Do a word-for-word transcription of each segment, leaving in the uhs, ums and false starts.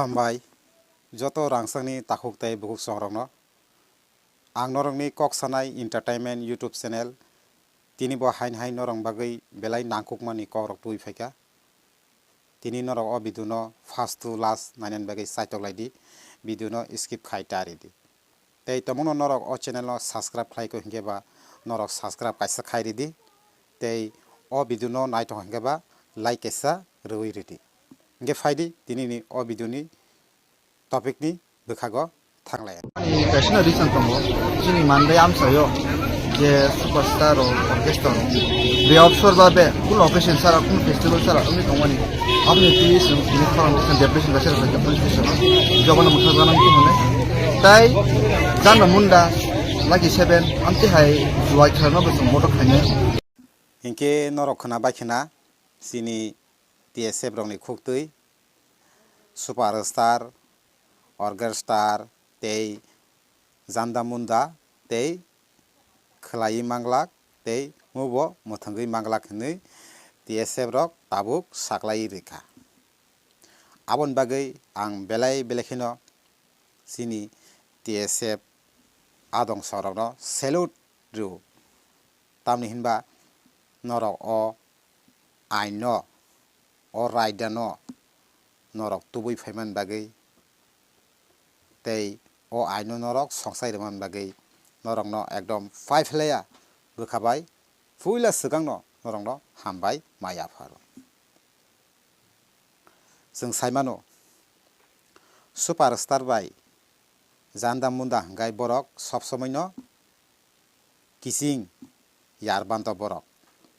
Hambai joto rangchakni takhuk tei bukhuk chongrokno. Ang norokni Kok Sanai Entertainment YouTube channel. Tini bo hain hain norok bagwi belai nangkukmani kokrok twi phaikha. Tini norok o video no first to last nainani bagwi chaitok lai di, video no skip khai ta ri di. Tei tongmungno norok o channel no subscribe khlai kho hinkhe ba norok subscribe kaisa khai ri di. Tei o video no naithok hinkhe ba like kaisa rwui ri di. Hinkhe phai di tini ni o video ni topic ni bwkhago thanglai. Ani kaisa no reason tongo, chini manbai amchaio je superstar rok, orchestra rok, be obsor ba be kunu occasion sara, kunu festival sara wngwi tongmani. Aboni twi chwng tini khorang bwskango depression bai sara kha police station o. Jobano mwthang gana wngwi tongmani. Tai Janda Munda Lucky Seven amtwi hai juai kharno bo chwng motok khainai. Hinkhe norok khwna bai khwna chini T S F rokni khuktwi superstar, orchestra tei Janda Munda tei khwlaiwi manglak tei mubo mwthangwi manglak hwnwi T S F rok tabuk saklaiwi rwkha. Aboni bagwi ang belai belai kheno chini T S F adong sorokno salute rw. Tamni hinba norok o aino, o raidano norok tubui phaimani bagwi tei o aino norok songsai rwmani bagwi norokno ekdom pai phlaiya bwkha bai puila swkangno norokno hambai maya pharo. Chwng sai mano, superstar bai Janda Munda hwnkhe borok sob somoino kiching yar banto borok.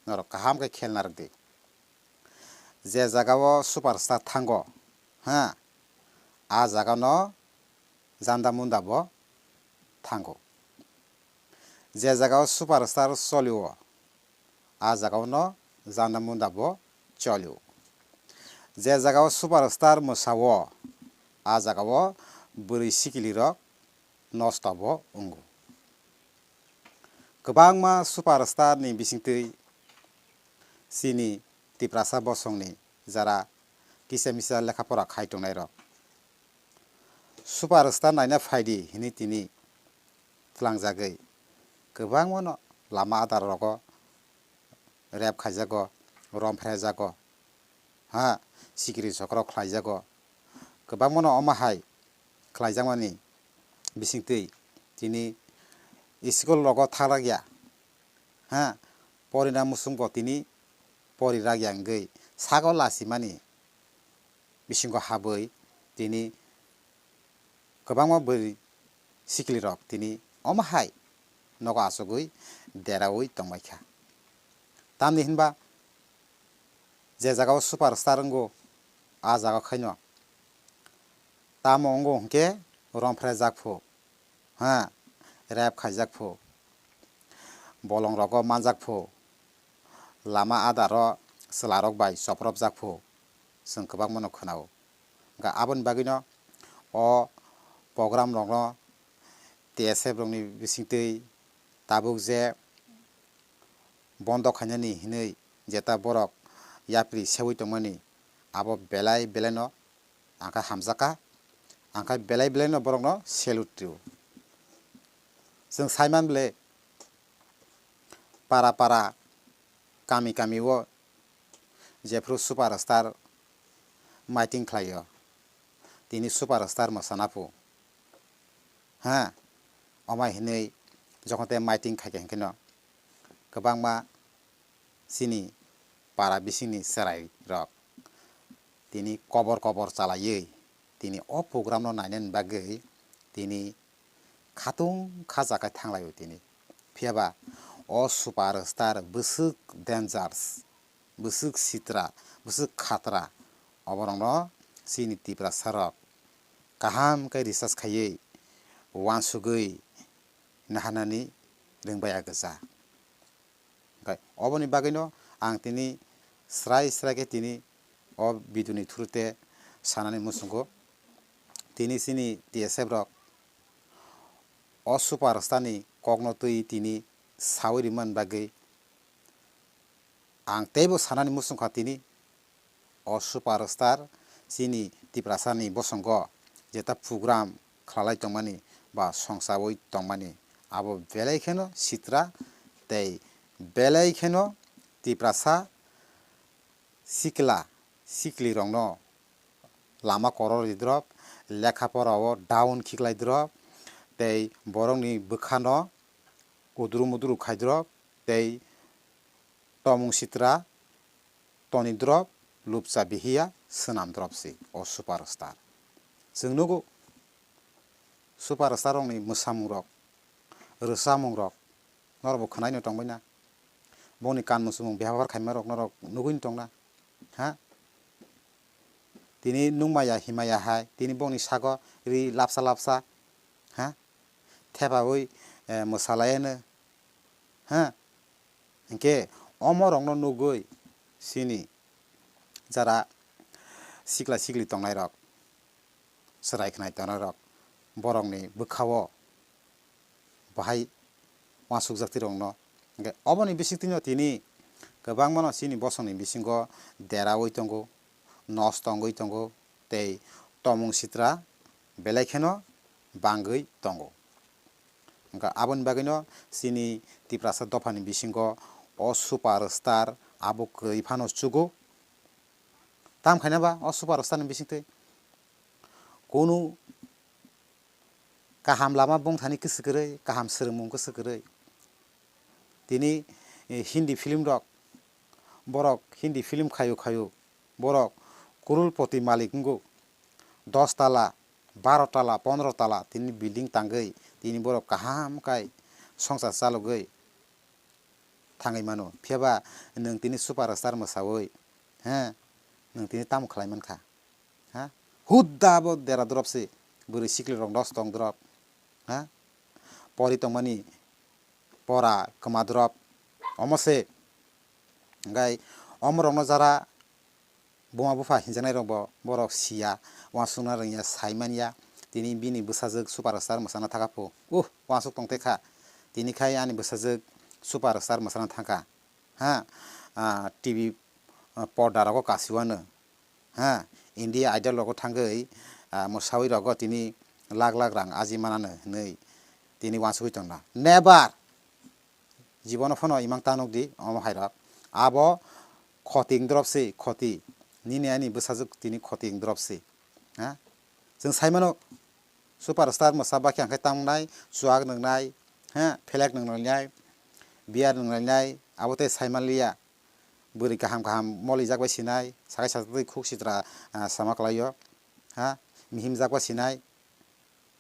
Norok kaham khe khel narwk di. Je jagao superstar thango, ha, a jagano Janda Munda bo thango. Je jagao superstar cholio, a jagao no Janda Munda bo cholio. Je jagao superstar mwsao, a jagao bwrwi sikili rok nosto bo wngo. Kwbangma superstar ni bisingtwi chini Tiprasa bosongni jara kisa misa lekha pora khai tongnai rok. Superstar naina phaidi hinwi tini tlangjagwi kwbangmano lama adar rogo rape khaijago, rom phrejago, ha, sikiri sokro khlaijago. Kwbangmano omo hai khlaijakmani bisingtwi tini school rogo thalakya, ha, porina muchungbo tini porirakya wngwi sago lachimani bisingo habwi tini kwbangma bwrwi sikilirok tini omo hai nogo achugwi deraui tongbaikha. Tamni hinba je jagao superstar wngo, a jaga khaino tamo wngo hwnkhe romphre jakphu, ha, rape khaijakphu, bolongrogo manjakphu, lama adaro chwlarok bai chopropjakphu, chwng kwbangmano khwnao. Hwnkhe aboni bagwino o program rokno T S F rokni bisingtwi tabuk je bondo khainani hinwi jeta borok yapri seui tongmani abo belai belaino ang khe hamjakha, ang khe belai belaino borokno salute rio. Chwng saiman bwle para para kami kami o jephru superstar miting khlaio, tini superstar mwsana phu. Ha, omai hinwi jokhon te miting khaikha hinkheno kwbangma chini para bisingni chwrai rok tini kobor kobor chalaiwi tini o program no nainani bagwi tini khatung khaja khe thanglaio tini. Phiyaba o superstar bwswk dangers, bwswk sitra, bwswk khatra, oborokno chini Tiprasa rok kaham khe research khaiwi uansugwi naharnani rwngbai agwja. Hwnkhe oboni bagwino ang tini srai srai khe tini o video ni through te sanani muchungo. Tini chini T S F rok o superstar ni kokno twi tini saui rimani bagwi ang teibo sanani muchungkha tini o superstar chini Tiprasani bosongo jeta program khwlalai tongmani ba songchaui tongmani, abo belai kheno sitra tei belai kheno Tiprasa sikla siklirokno lama koror ri drop, lekha pora o down khiklai drop, tei borokni bwkhano udru mudru khai drop, tei tomung sitra toni drop, lupcha bihiya swnam drop si o superstar. Chwng nugo superstar rokni mwsamung rok, rwchapmung rok, norok bo khwnaino tongbai na? Bongni kan mwchumung behawar khaima rok norok nugui tongna? Ha? Tini nungmaya himaya hai, tini bongni sago ri lapsa lapsa, ha? Thepaui, eh, mwsalayano, ha? Hinkhe omo rokno nugui chini jara sikla sikli tongnai rok, chwrai khnai tongnai rok, borokni bwkhao bahai uansukjak twi rokno. Hinkhe oboni bisingtwino tini kwbangmano chini bosongni bisingo deraui tongo, nosto wngwi tongo, tei tomung sitra belai kheno bangwi tongo. Hinkhe aboni bagwino chini Tiprasa dophani bisingo o superstar abo kwrwi phano chugo. Tam khaina ba o superstar ni bisingtwi kunu kaham lama bongthani kisa kwrwi, kaham swrwngmung kisa kwrwi. Tini, eh, Hindi film rok, borok Hindi film khayu khayu, borok crorepoti malik wngo, dos tala, baro tala, pondro tala tini building tangwi, tini borok kaham khai songsar chalogwi thangwi mano. Phiyaba nwng tini superstar mwsawi, he, nwng tini tamo khlai mankha? Ha? Hudda bo dera drop se, bwrwi sikli rok dos tong drop, ha? Pori tongmani pora kwma drop, omo se. Hinkhe omo rokno jara buma bupha hinjaknai rok bo, borok siya, uansukna rwngya, saimanya, tini bini bwsajwk superstar mwsana thaka phu, uh, uansuk tong tekha, tini khai ani bwsajwk superstar mwsana thangkha, ha, ah, T V, ah, porda rogo kasiwano, ha, India Idol rogo thangwi, ah, mwsawi rogo tini lakh lakh rang aji manano hinwi tini uansugwi tongna. Never! Jibono phano imang ta nukdi, omo hai rok. Abo khoti wng drop se, khoti. Nini ani bwsajwk tini khoti wng drop se. Ha? Chwng sai mano, superstar mwsa bakhe ang khe tamo wngnai, chuak nwngnai, ha? Phelek nwngnai, beer nwngnai, abo tei sai man liya. Bwrwi kaham kaham molijak bai sinai, sakai satok twi khuk sitra, ah, sama kwlaio. Ha? Mihimjak bai sinai.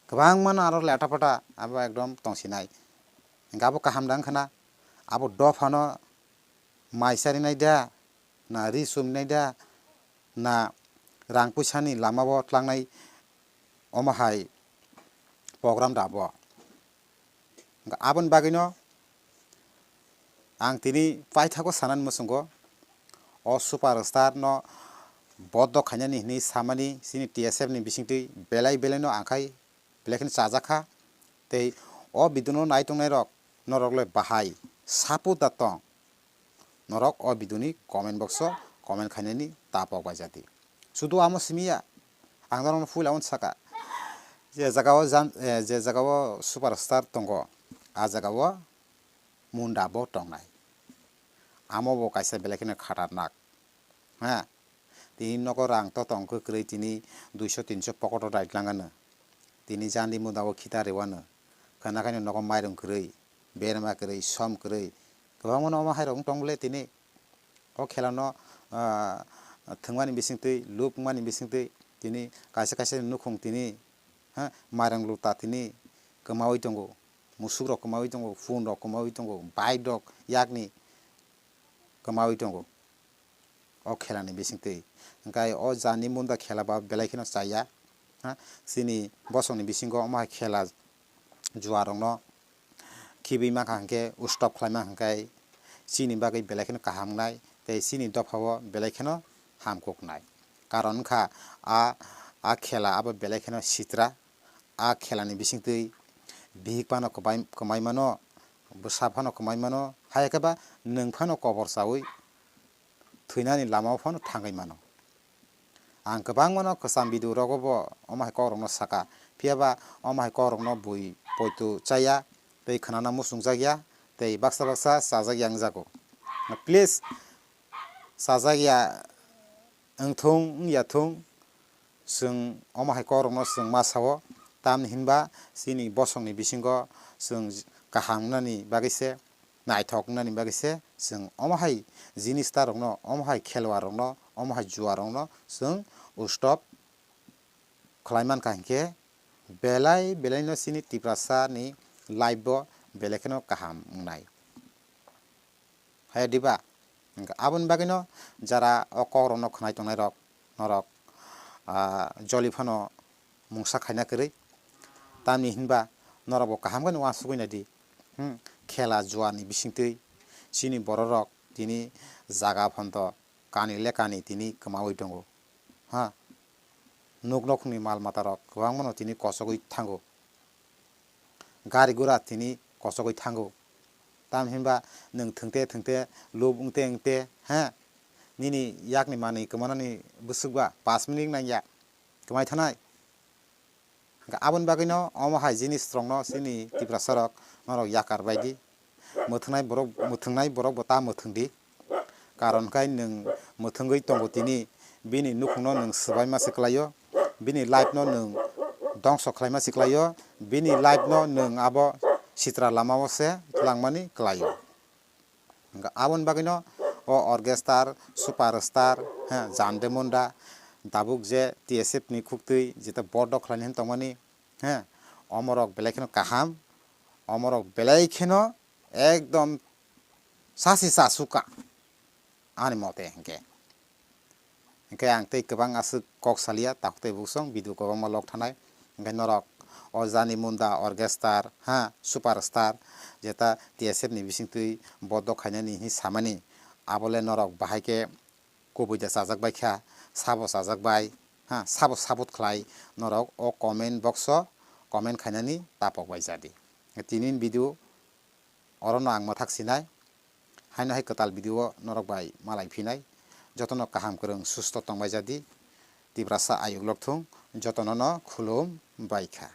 Kwbangma no aro leta pata abo ekdom tong sinai. Hinkhe abo kaham da wngkha na? Abo dophano mai charinai da, na ri chumnai da, na rang puisani lama o tlangnai, omo hai program da abo? Hinkhe aboni bagwino ang tini paithago sanani muchungo, o superstar no bodo khainani hinwi samani chini T S F ni bisingtwi belai belai no ang khai belai kheno chajakha. Tei o video no nai tongnai rok, norok le bahai support da tong, norok o video ni comment box o comment khainani ta pok bai jati. Sudu amo simi ya, ang norok no puila on saka, je jaga o jan-, eh, je jaga o superstar tongo, a jaga o munda bo tongnai. Amo bo kaisa belai kheno khatarnak. Ha? Tini nogo rang to tong kwrwi, tini duiso tinso pokoto daitlangano. Tini jandi munda o khita rewano. Khana khaino nogo mairung kwrwi, berma kwrwi, som kwrwi. Kwbangma no omo hairok wng tong bole tini. O khela no, ah, thwngmani bisingtwi, luk wngmani bisingtwi, tini kaisa kaisa nukhung tini, ha, mairung luta tini kwmawi tongo. Musuk rok kwmawi tongo, phone rok kwmawi tongo, bike rok yakni kwmawi tongo o khela ni bisingtwi. Hinkhe o jani munda khela ba belai kheno chaya, ha, chini bosong ni bisingo omo hai khela jua rok no khibwi mankha hinkhe, stop khlai mankha hinkhe chini bagwi belai kheno kaham wngnai tei chini dopha o belai kheno hamkuk wngnai. Karon wngkha a, a khela abo belai kheno sitra. A khela ni bisingtwi bihik phano kwbai-, kwmai mano, bwsa phano kwmai mano, hai khe ba nwng phano kobor chaui thwinani lama o phano thangwi mano. Ang kwbangmano kwcham video rogo bo omo hai kokrokno saka, phiyaba omo hai kokrokno bui poito chaya, tei khwnana muchungjakya, tei baksa baksa chajakya wngjago. Please, chajakya wngthung wngya thung, chwng omo hai kokrokno chwng ma sao, tamni hinba chini bosongni bisingo chwng kaham wngnani bagwi se, naithok wngnani bagwi se chwng omo hai jinis ta rokno, omo hai khelwa rokno, omo hai jua rokno chwng stop khlai mankha hinkhe belai belaino chini Tiprasa ni life bo belai kheno kaham wngnai. Hai diba? Hinkhe aboni bagwino jara o kokrokno khwnai tongnai rok, norok, ah, joli phano mungsa khaina kwrwi. Tamni hinba norok bo kaham khe uansugwi naidi. Hmm, khela juani bisingtwi chini bororok tini jaga phanto kani le kani tini kwmawi tongo. Ha? Nuk nokhungni mal matarok kwbangmano tini kochogwi thango. Gari gura tini kochogwi thango. Tamni hinba nwng thwngte thwngte, lub wngte wngte, ha? Nini yakni manwi kwmanani bwswkba pash minute nangya, kwmai thanai. Hinkhe aboni bagwino omo hai jinis rokno chini Tiprasa rok norok yakar baidi. Mwthwngnai borok, mwthwngnai borok bo ta mwthwng di. Karon khai nwng mwthwngwi tongo tini, bini nukhungno nwng swbaima se kwlaio, bini life no nwng dongso khlaima se kwlaio, bini life no nwng abo sitra lamao se twlangmani kwlaio. Hinkhe aboni bagwino o orchestar, superstar, he, Jande Munda, tabuk je T S F ni khuktwi jeta bodo khlaini hin tongmani, he, omorok belai kheno kaham, omorok belai kheno ekdom sasi sasuka ani mote hinkhe. Hinkhe ang tei kwbang aswk kok salia, takhuk tei buksong video kwbangma log thanai. Hinkhe norok o Jande Munda orchestar, ha, superstar, jeta T S F ni bisingtwi bodo khainani hinwi samani, abole norok bahai khe kubui da chajak bai kha, sabo chajak bai, ha, sabo support khlai norok o comment box o comment khainani tapok bai jadi. Tini video orono ang mwthak sinai. Haino hai kwtal video o norok bai malai phinai. Jotono kaham kwrwng susto tongbai jadi. Tiprasa ayuk lok thung, jotono no khulum bai kha.